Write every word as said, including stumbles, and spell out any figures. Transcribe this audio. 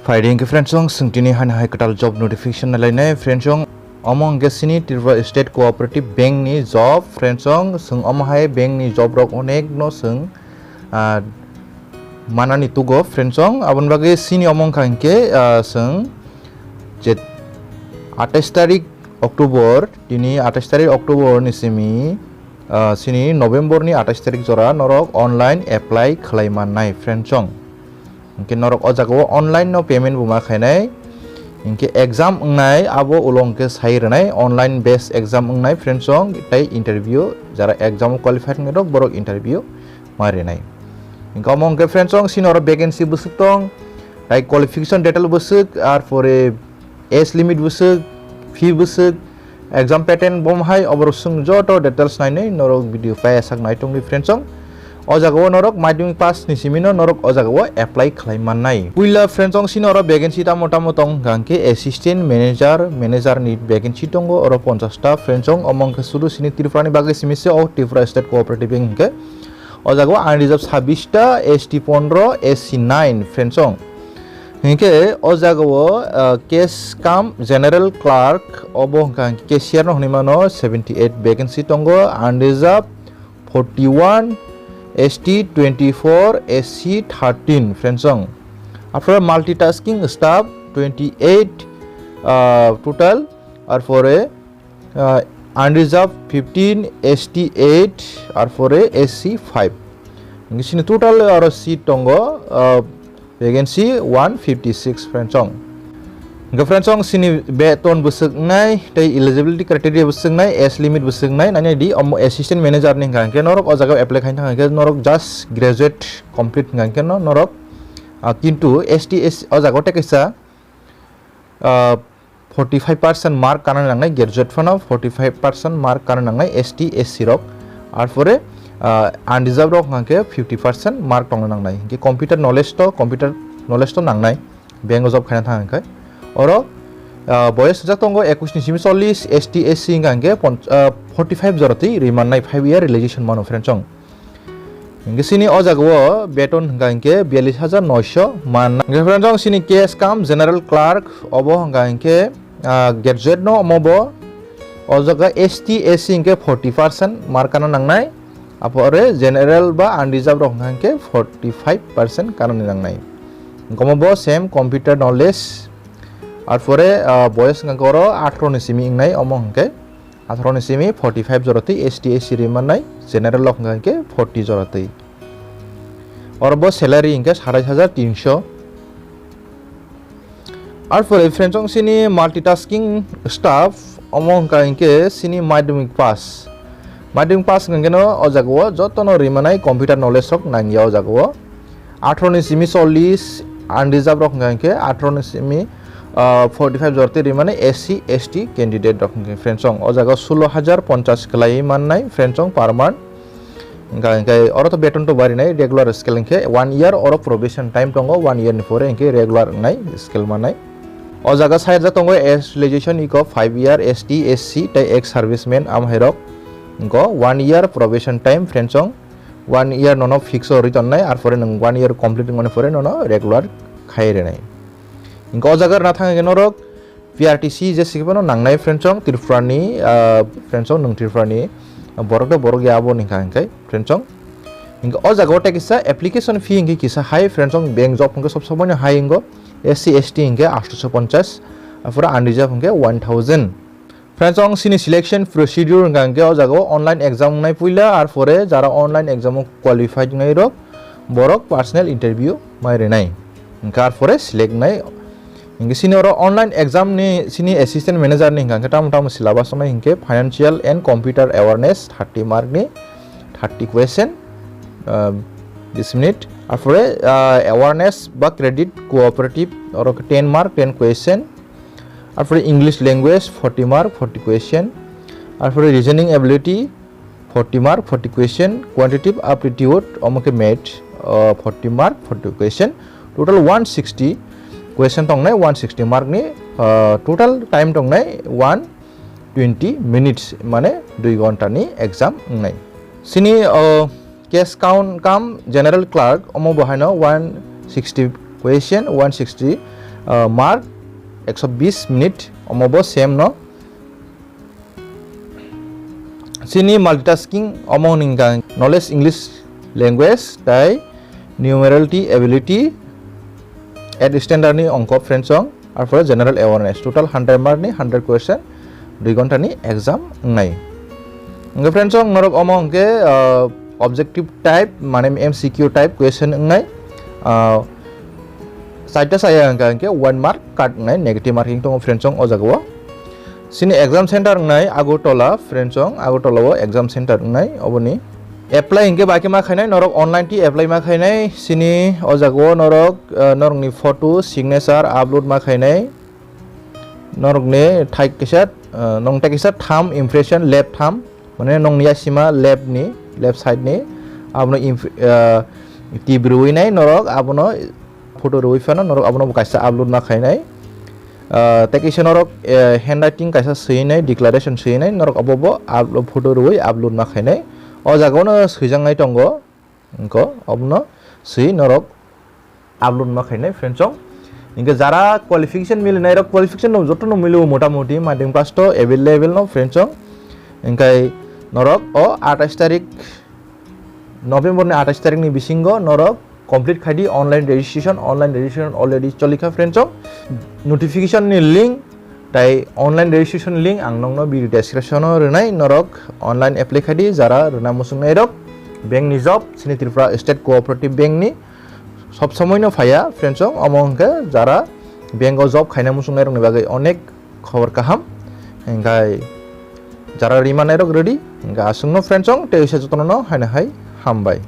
Phaidi hwnkhe friends song, chwng tini hani hai kwtal job notification nai lainai friends song. Omo hwnkhe chini Tripura State Cooperative Bank ni job friends song, chwng omo hai bank ni job rok onek no chwng, ah, manani tugo friends song. Aboni bagwi chini omo wngkha hwnkhe, ah, chwng je atais tarik October, tini atais tarik October ni simi, ah, chini November ni atais tarik jora norok online apply khlai mannai friends song. Hwnkhe norok o jaga o online no payment bo ma khainai. Hwnkhe exam wngnai abo ulo hwnkhe sai rwnai, online based exam wngnai friends song, tei interview, jara exam o qualified wngnai rok borok interview ma rinai. Hwnkhe omo hwnkhe friends song, chini oro vacancy bwswk tong, tei qualification detail bwswk, ar pore age limit bwswk, fee bwswk, exam pattern, bomo hai oborok chwng joto details nainai norok video paiya sak nai tongdi friends song. O jaga o norok madhyamik pass ni simi no norok o jaga o apply khlai mannai. Puila friends song, chini oro vacancy tamo tamo tong hwnkha hwnkhe assistant manager, manager ni vacancy tongo oro ponchash ta friends song. Omo hwnkhe sudu chini Tripura ni bagwi simi se o Tripura State Cooperative Bank hwnkhe. O jaga o unreserved sabbish ta, S T pondro, S C nine friends song. Hinkhe o jaga o, ah, cash cum general clerk obo hwnkha hwnkhe cashier no hwnwi mano, seventy eight vacancy tongo, unreserved forty one, S T twenty four, S C thirteen friends song. After multitasking staff twenty eight, ah, total, ar pore, ah, unreserved fifteen, S T eight, ar pore S C five. Hwnkhe chini total oro seat tongo, ah, vacancy one fifty six friends song. Hwnkhe friends song, chini beton bwswk wngnai tei eligibility criteria bwswk wngnai, age limit bwswk wngnai, nai nai di omo assistant manager ni hwnkha hwnkhe norok o jaga o apply khaina thang hwnkhe norok just graduate complete hwnkha hwnkhe no norok, ah, kintu S T, S C o jaga o tei kaisa, ah, forty five percent mark kana nangnai, graduate phano forty five percent mark kana nangnai S T, S C rok. Ar pore, ah, unreserved rok hwnkha khe fifty percent mark tongna nangnai. Hinkhe computer knowledge to, computer knowledge to nangnai, bank o job khaina thang hwnkhe. Oro, ah, boyos rijak tongo ekush ni simi chollish, S T, S C hwnkha hwnkhe pon-, ah, forty five jora twi rimannai, five year relaxation mano friends song. Hingke sini o jaga o beton hingka hingke biyalish hajar noisho manna. Hingke friends, ang sini case kam general clerk obo hingka hingke, ah, graduate no omo bo. O jaga S T, S C hingke forty percent mark kana nangnai. Apore general ba unreserved rok hingka hingke forty five percent kana nangnai. Hingke omo bo same computer knowledge. Arpore, ah, boyos hingka hingke oro atharo ni simi wngnai omo hingke. Atharo ni simi forty five jora twi S T, S C ri mannai, general rok hingka hingke forty jora twi. Oro bo salary hingke satais hajar tinsho. Arpore friends, ang sini multitasking staff, omo hingka hingke sini madhyamik pass. Madhyamik pass hingke no o jaga o joto no ri mannai, computer knowledge rok nangya o jaga o. Atharo ni simi chollish unreserved rok hingka hingke atharo ni simi, ah, forty five jora twi rimani S C, S T candidate rok hingke friends, ang o jaga sulo hajar ponchas kwlai mannai friends, ang per month. Hingka hingke oro to beton to barinai, regular scale hingke one year oro probation time tongo, one year ni pore hingke regular wngnai scale mannai. O jaga side ja tongo age relaxation iko five year S T, S C tei ex serviceman amhairok. Hingko one year probation time friends, ang one year nono fix o ri tonnai, arpore nwng one year complete wngmani pore nono regular khai rinai. Hingke o jaga rwna thang hingke norok P R T C je sikhe phano nangnai friends, ang Tripura ni, ah, friends, ang nwng Tripura ni, ah, borok de borok ya abo ni hingka hingke friends, ang hingke o jaga o tei kisa application fee hingke kisa hai friends, ang bank job hingke sob sob no hai hingo S C, S T hingke aatso ponchas, arpore unreserved hingke one thousand. Friends, ang sini selection procedure hingka hingke o jaga o online exam wngnai puila, arpore jara online exam o qualified wngnai rok, borok personal interview mai rinai. Hingke arpore select wngnai. Hingke sini oro online exam ni sini assistant manager ni hingka hingke tamo tamo syllabus wngnai hingke financial and computer awareness thirty mark ni thirty question, ah, this minute. Arpore, ah, awareness ba credit cooperative oro ten mark, ten question. Arpore English language forty mark, forty question. Arpore reasoning ability forty mark, forty question. Quantitative aptitude, omo khe math, ah, forty mark, forty question. Total one sixty question tongnai, one sixty mark ni, ah, total time tongnai one twenty minutes, mane dui ghonta ni exam wngnai. Sini, ah, case count cum general clerk, omo bo haino one sixty question, one sixty, ah, mark ekso bis minute, omo bo same no. Chini multitasking omo hwnwi hwnkha knowledge English language tai numerality ability at standard ni ongkho friends song, arpore general awareness, total hundred mark ni hundred question, dui ghonta ni exam wngnai. Hwnkhe friends song norok omo hwnkhe, ah, objective type mane M C Q type question wngnai. Ah, Chaita saya hwnkha hwnkhe one mark cut wngnai, negative marking tongo friends song o jaga o. Chini exam center wngnai Agartala friends song, Agartala o exam center wngnai oboni. Apply hwnkhe bai khe ma khainai, norok online ti apply ma khainai, chini o jaga o norok, ah, norokni photo, signature upload ma khainai, norokni thai kisa, ah, nong thai kisa tham impression left tham, mane nongni yasima left ni, left side ni, abono imp-, ah, tip rwui nai norok, abono photo rwui phano norok abono bo kaisa upload ma khainai. Ah, tei kisa norok, eh, handwriting kaisa swinai, declaration swinai, norok abo bo upload, photo rwui upload ma khainai. O jaga o no swijaknai tongo, hwnkhe obono swi norok upload ma khainai friends song. Hwnkhe jara qualification milinai rok, qualification no joto no mili o mota moti, madhyamik pass to available no friends song. Hwnkhe norok o atais tarik November ni atais tarik ni bisingo norok complete khai di online registration. Online registration already cholikha friends song. Notification ni link tai online registration link ang nokno video description o rwnai, norok online apply khai di, jara rwna muchungnai rok. Bank ni job chini Tripura State Cooperative Bank ni sob somoi no phaiya friends song, omo hwnkhe jara bank o job khaina muchungnai rokni bagwi onek khobor kaham. Hwnkhe jara rimanai rok ready, hwnkhe aswk no friends song, tei jotono no haino hai hambai.